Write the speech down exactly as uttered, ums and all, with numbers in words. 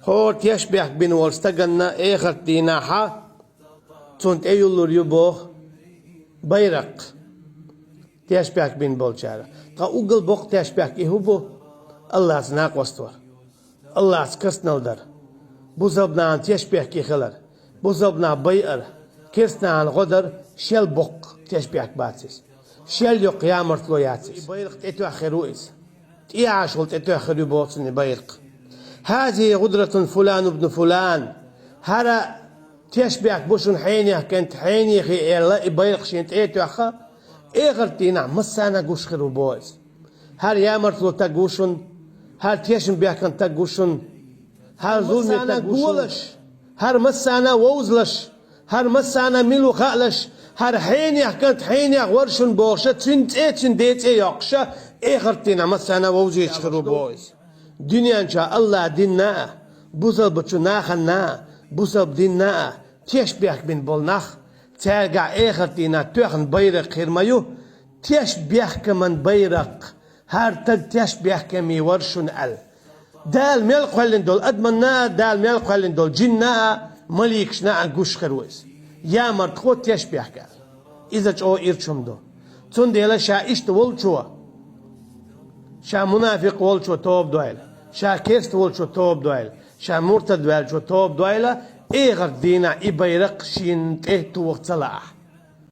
ХӀора тешбехк бина волчу стаганна эхарт дийнахьа цунна тӀе юллур ю боху байракх тешбехк бина болчара. Ткъа уггал боккха тешбехк и хӀун бу? Аллахьца накъост вар, Аллахьца кастанал дар, бусалба нахана тешбехке хилар, бусалба нах байар, керстанахьан гӀо дар, шел боккха тешбехк бац иза. Шел йоккха ямартло яц иза. И байракх тӀетоьхна хир ву иза. ТӀехьашхула тӀетоьхна хир ю боху цунна и байракх. «ХӀазихӀи гӀудратун фулан ибну фулан». ХӀара тешбехк бу шуна хьенех кӀант хьенехи аьлла, и байракх шена тӀе а тоьхна, эхарт дийнахь массарна а гуш хир ву боху иза. ХӀара ямартло стаг ву шуна, хӀара тешнабехкан стаг ву шуна, хӀара зуламе стаг ву шуна, хӀара массарна а вовзалаш, хӀара массарна а мила ву хаалаш, хӀара хьенех кӀант хьенех вара шуна бохуша, цуьнан цӀе, цуьнан ден цӀе йоккхуша, эхарт дийнахь массарна а вовзуьйтуш хир ву боху иза. Дуьнен чохь Аллахьа динна а, бусалбачу нахана а, бусалба динна а тешбехк бина болу нах, цаьргахь эхарт дийнахь тоьхна байракх хир ма ю, тешбехкаман байракх, хӀара стаг тешбехкаме вара шуна аьлла. Дала мел кхоьллина долу адаманна а, Дала мел кхоьллина долу жинна а, маликашна а гуш хир ву иза. Ямартхо тешбехк аьлла. Иза чӀогӀа ирча хӀума ду. Цундела ша иштта волчо, ша мунафикъ волчо тоба дойла, ша керста волчо тоба дойла, ша муртад ваьллачо тоба дойла, эхарт дийнахь и байракх шена тӀе тоха ца лаахь.